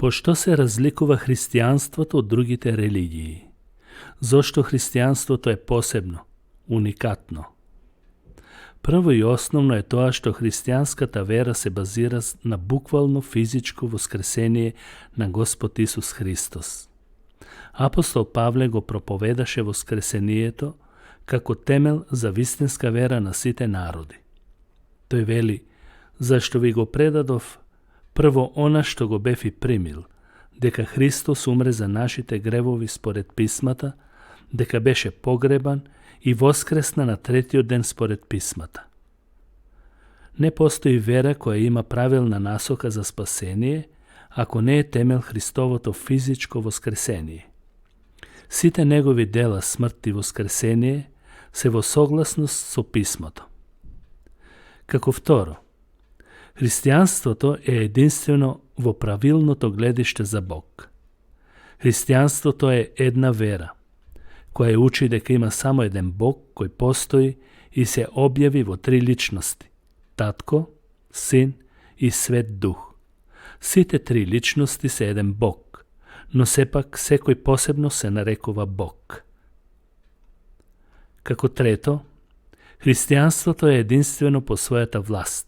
Пошто се разликува христијанството од другите религии? Зошто христијанството е посебно, уникатно? Прво и основно е тоа што христијанската вера се базира на буквално физичко воскресение на Господ Исус Христос. Апостол Павле го проповедаше воскресението како темел за вистинска вера на сите народи. Тој вели: зашто ви го предадов прво она што го бев и примил, дека Христос умре за нашите гревови според писмата, дека беше погребан и воскресна на третиот ден според писмата. Не постои вера која има правилна насока за спасение, ако не е темел Христовото физичко воскресение. Сите негови дела, смрт и воскресение, се во согласност со писмото. Како второ, христијанството е единствено во правилното гледиште за Бог. Христијанството е една вера, која учи дека има само еден Бог кој постои и се објави во три личности – Татко, Син и Свет Дух. Сите три личности се еден Бог, но сепак секој посебно се нарекува Бог. Како трето, христијанството е единствено по својата власт.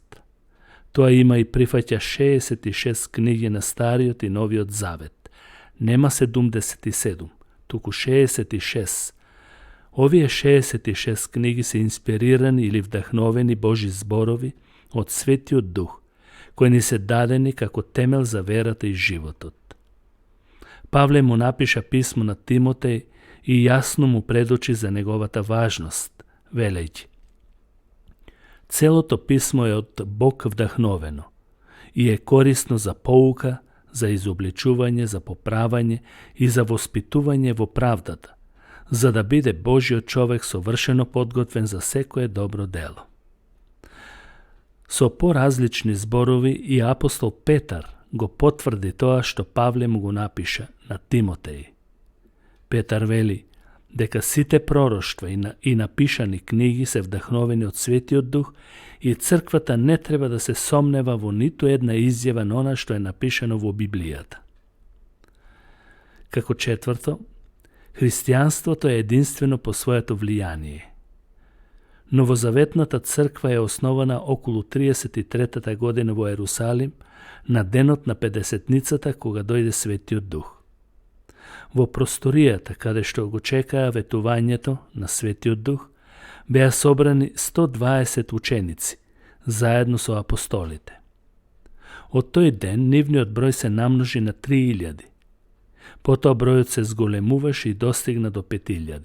Тоа има и прифаќа 66 книги на Стариот и Новиот Завет. Нема 77, туку 66. Овие 66 книги се инспирирани или вдахновени Божи зборови од Светиот Дух, кои ни се дадени како темел за верата и животот. Павле му напиша писмо на Тимотеј и јасно му предочи за неговата важност, велејќи: целото писмо е од Бог вдахновено и е корисно за поука, за изобличување, за поправање и за воспитување во правдата, за да биде Божиот човек совршено подготвен за секое добро дело. Со поразлични зборови и апостол Петар го потврди тоа што Павле му го напиша на Тимотеј. Петар вели дека сите пророштва и напишани книги се вдахновени од Светиот Дух и црквата не треба да се сомнева во ниту една изјава на она што е напишано во Библијата. Како четврто, христијанството е единствено по своето влијание. Новозаветната црква е основана околу 33-та година во Ерусалим, на денот на Педесетницата, кога дојде Светиот Дух. Во просторијата, каде што го чекаа ветувањето на Светиот Дух, беа собрани 120 ученици, заедно со апостолите. Од тој ден нивниот број се намножи на 3000. Потоа бројот се зголемуваше и достигна до 5000.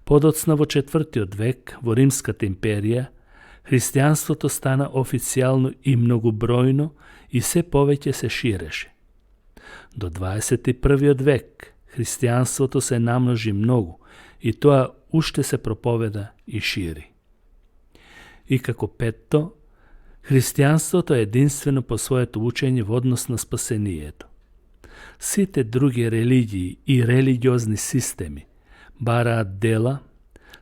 Подоцна во 4. век, во Римската империја, христијанството стана официјално и многобројно и се повеќе се ширеше. До 21. век христијанството се намножи многу и тоа уште се проповеда и шири. И како петто, христијанството е единствено по своето учење во однос на спасението. Сите други религии и религиозни системи бараат дела,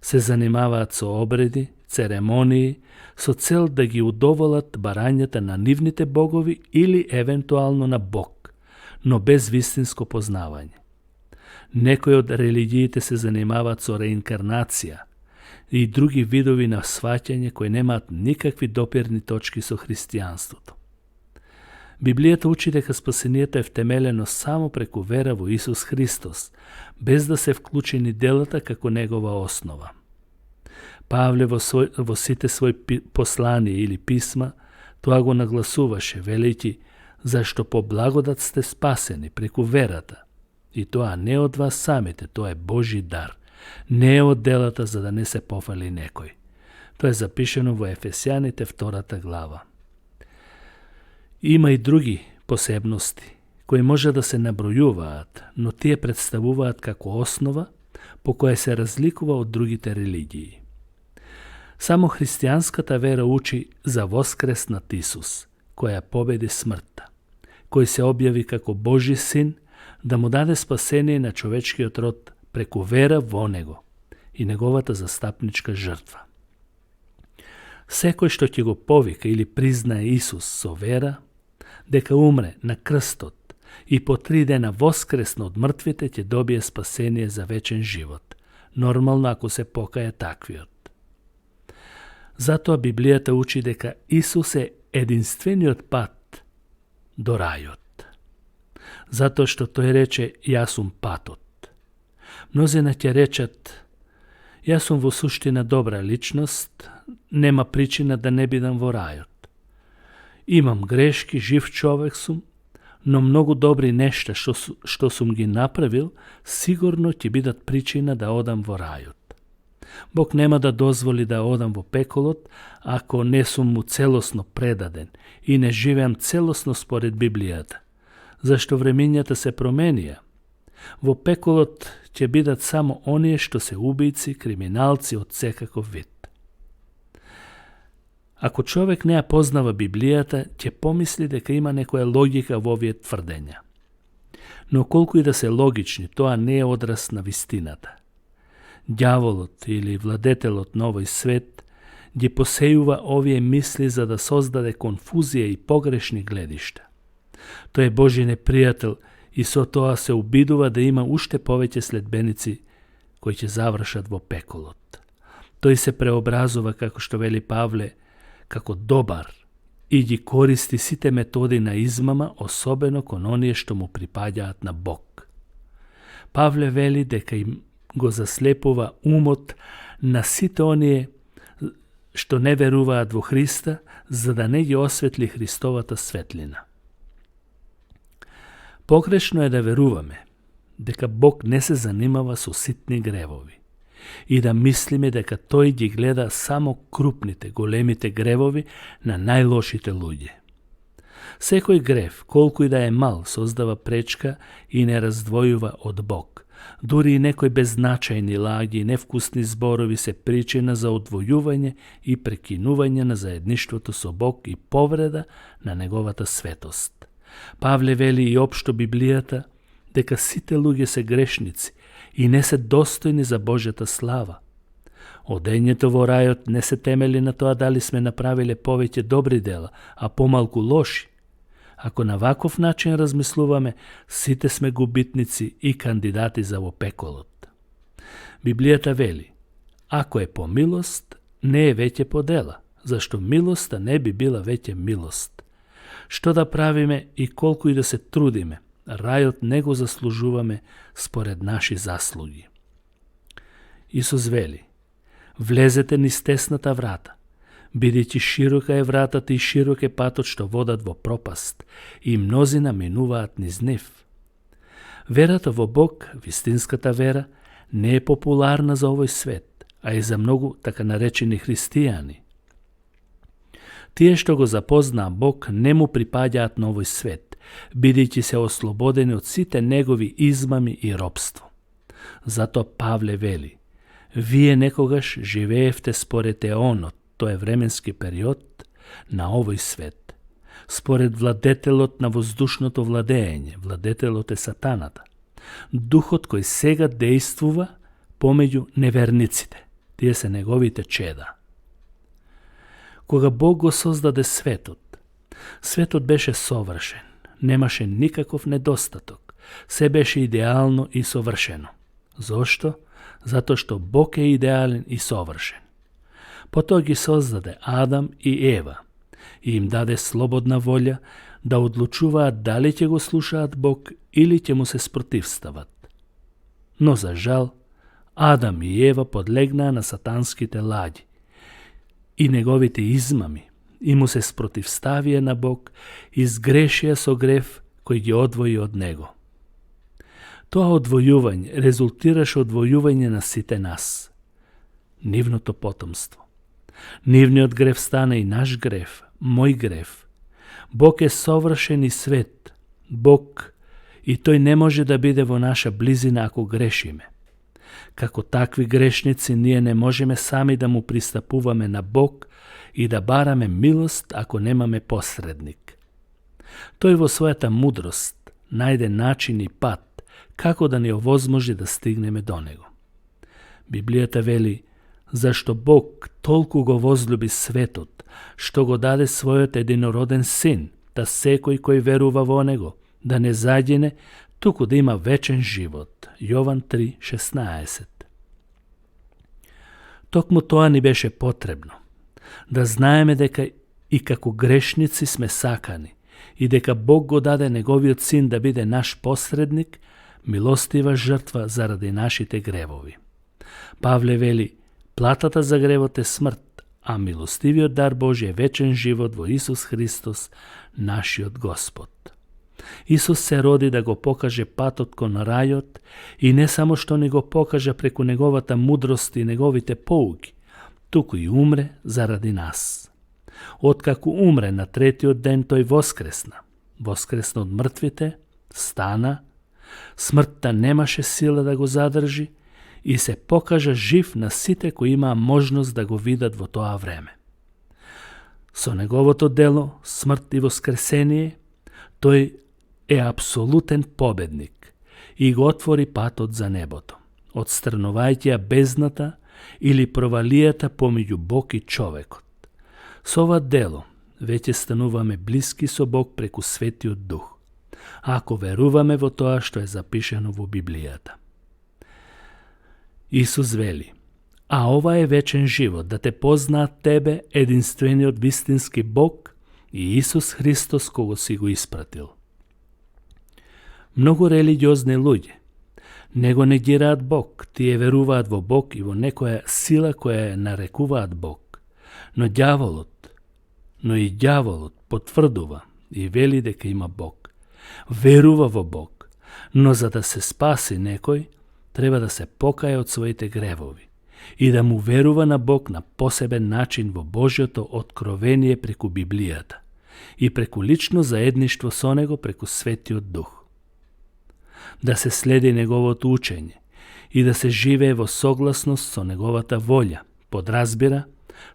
се занимаваат со обреди, церемонии, со цел да ги удоволат барањата на нивните богови или евентуално на Бог, но без вистинско познавање. Некои од религиите се занимаваат со реинкарнација и други видови на сваќање кои немаат никакви допирни точки со христијанството. Библијата учи дека спасението е втемелено само преку вера во Исус Христос, без да се вклучени делата како негова основа. Павле во сите своји посланија или писма тоа го нагласуваше, велејќи: зашто по благодат сте спасени преку верата, и тоа не од вас самите, тоа е Божи дар, не е од делата за да не се пофали некој. Тоа е запишено во Ефесјаните 2 глава. Има и други посебности, кои може да се набројуваат, но тие представуваат како основа по која се разликува од другите религии. Само христијанската вера учи за воскреснат Исус, која победи смртта, кој се објави како Божи син да му даде спасение на човечкиот род преку вера во него и неговата застапничка жртва. Секој што ќе го повика или признае Исус со вера, дека умре на крстот, i po 3 dana voskresno od mrtvite će dobije spasenje za večen život. Normalno ako se pokaje takviot. Zato Biblията uči дека Исус е единствениот пат до рајот. Затоа што тој рече, јас сум патот. Мнозина ќе речат, јас сум во суштина добра личност, нема причина да не бидам во рајот. Имам грешки, жив човек сум, но многу добри нешта што сум ги направил, сигурно ќе бидат причина да одам во рајот. Бог нема да дозволи да одам во пеколот, ако не сум му целосно предаден и не живеам целосно според Библијата, зашто времењата се променија. Во пеколот ќе бидат само оние што се убијци, криминалци од секаков вид. Ако човек не ја познава Библијата, ќе помисли дека има некоја логика во овие тврдења. Но колку и да се логични, тоа не е одраз на вистината. Ѓаволот или владетелот на овој свет ги посејува овие мисли за да создаде конфузија и погрешни гледишта. Тој е Божи непријател и со тоа се обидува да има уште повеќе следбеници кои ќе завршат во пеколот. Тој се преобразува, како што вели Павле, како добар и ги користи сите методи на измама, особено кон оние што му припаѓаат на Бог. Павле вели дека им го заслепува умот на сите оние што не веруваат во Христа, за да не ги осветли Христовата светлина. Погрешно е да веруваме дека Бог не се занимава со ситни гревови и да мислиме дека тој ги гледа само крупните, големите гревови на најлошите луѓе. Секој грев, колку и да е мал, создава пречка и не раздвојува од Бог. Дури и некои беззначајни лаги и невкусни зборови се причина за одвојување и прекинување на заедништвото со Бог и повреда на неговата светост. Павле вели и општо Библијата дека сите луѓе се грешници и не се достојни за Божјата слава. Одењето во рајот не се темели на тоа дали сме направиле повеќе добри дела, а помалку лоши. Ако на ваков начин размислуваме, сите сме губитници и кандидати за во пеколот. Библијата вели, ако е по милост, не е веќе по дела, зашто милоста не би била веќе милост. Што да правиме и колку и да се трудиме, рајот не го заслужуваме според наши заслуги. Исус вели, влезете низ тесната врата, бидејќи широка е вратата и широк е патот што водат во пропаст, и мнозина минуваат низ нив. Верата во Бог, вистинската вера, не е популарна за овој свет, а и за многу така наречени христијани. Тие што го запознаа Бог не му припаѓаат на овој свет, бидејќи се ослободени од сите негови измами и робство. Затоа Павле вели, вие некогаш живеевте според еонот, тоа е временски период, на овој свет. Според владетелот на воздушното владење, владетелот е сатаната, духот кој сега действува помеѓу неверниците, тие се неговите чеда. Кога Бог го создаде светот, светот беше совршен, немаше никаков недостаток, се беше идеално и совршено. Зошто? Затоа што Бог е идеален и совршен. Потоа ги создаде Адам и Ева и им даде слободна волја да одлучуваат дали ќе го слушаат Бог или ќе му се спротивстават. Но за жал, Адам и Ева подлегнаа на сатанските лаги и неговите измами и му се спротивставија на Бог и сгрешија со грев кој ги одвои од него. Тоа одвојување резултираше одвојување на сите нас, нивното потомство. Нивниот грев стана и наш грев, мој грев. Бог е совршен и свет. Бог и тој не може да биде во наша близина ако грешиме. Како такви грешници, ние не можеме сами да му пристапуваме на Бог и да бараме милост ако немаме посредник. Тој во својата мудрост најде начин и пат како да ни овозможи да стигнеме до него. Библијата вели, зашто Бог толку го возлюби светот, што го даде својот единороден син, да секој кој верува во него да не загине, туку да има вечен живот. Јован 3:16. Токму тоа ни беше потребно, да знаеме дека и како грешници сме сакани и дека Бог го даде Неговиот Син да биде наш посредник, милостива жртва заради нашите гревови. Павле вели, платата за гревот е смрт, а милостивиот дар Божи е вечен живот во Исус Христос, нашиот Господ. Исус се роди да го покаже патот кон рајот и не само што ни го покажа преку Неговата мудрост и Неговите поуки, туку и умре заради нас. Откако умре на третиот ден, тој воскресна. Воскресна од мртвите, стана, смртта немаше сила да го задржи и се покажа жив на сите кои имаа можност да го видат во тоа време. Со Неговото дело, смрт и воскресение, тој е апсолутен победник и го отвори патот за небото, отстранувајќи ја бездната или провалијата помеѓу Бог и човекот. Со ова дело веќе стануваме блиски со Бог преку Светиот Дух, ако веруваме во тоа што е запишено во Библијата. Исус вели, а ова е вечен живот, да те познаат тебе, единствениот вистински Бог и Исус Христос кого си го испратил. Многу религиозни луѓе не го негираат Бог, тие веруваат во Бог и во некоја сила која ја нарекуваат Бог. Но и ѓаволот потврдува и вели дека има Бог. Верува во Бог, но за да се спаси некој, треба да се покае од своите гревови и да му верува на Бог на посебен начин во Божјото откровение преку Библијата и преку лично заедништво со Него преку Светиот Дух. Да се следи Неговото учење и да се живее во согласност со Неговата волја, подразбира,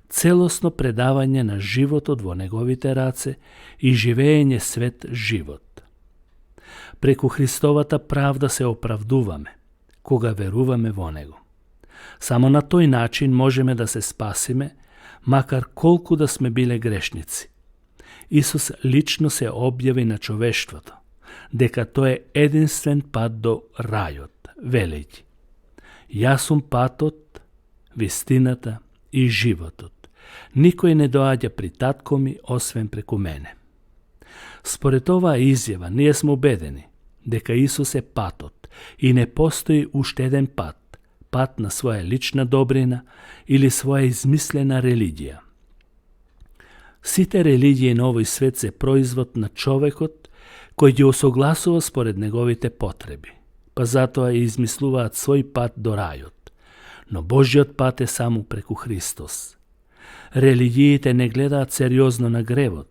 целосно предавање на животот во Неговите раце и живеење свет живот. Преку Христовата правда се оправдуваме, кога веруваме во Него. Само на тој начин можеме да се спасиме, макар колку да сме биле грешници. Исус лично се објави на човештвото, дека тој е единствен пат до рајот, велејќи: Јас сум патот, вистината и животот. Никој не доаѓа при татко ми, освен преку мене. Според оваа изјава, ние сме убедени дека Исус е патот и не постои уште еден пат, пат на своја лична добрина или своја измислена религија. Сите религии на овој свет се производ на човекот кој ги осогласува според неговите потреби, па затоа и измислуваат свој пат до рајот. Но Божјиот пат е само преку Христос. Религиите не гледаат сериозно на гревот.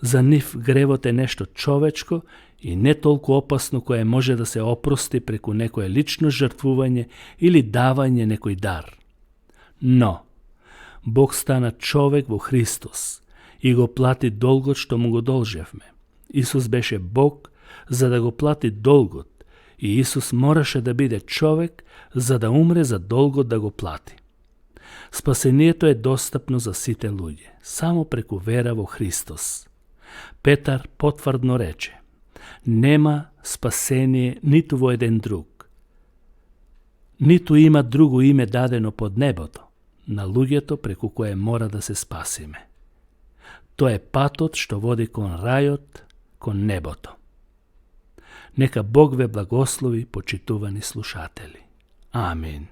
За нив гревот е нешто човечко и не толку опасно кое може да се опрости преку некое лично жртвување или давање некој дар. Но Бог стана човек во Христос и го плати долгот што му го должевме. Исус беше Бог за да го плати долгот и Исус мораше да биде човек за да умре за долгот да го плати. Спасението е достапно за сите луѓе, само преку вера во Христос. Петар потврдно рече: нема спасение ниту во еден друг. Ниту има друго име дадено под небото на луѓето преку кое мора да се спасиме. Тоа е патот што води кон рајот, кон небото. Нека Бог ве благослови, почитувани слушатели. Амин.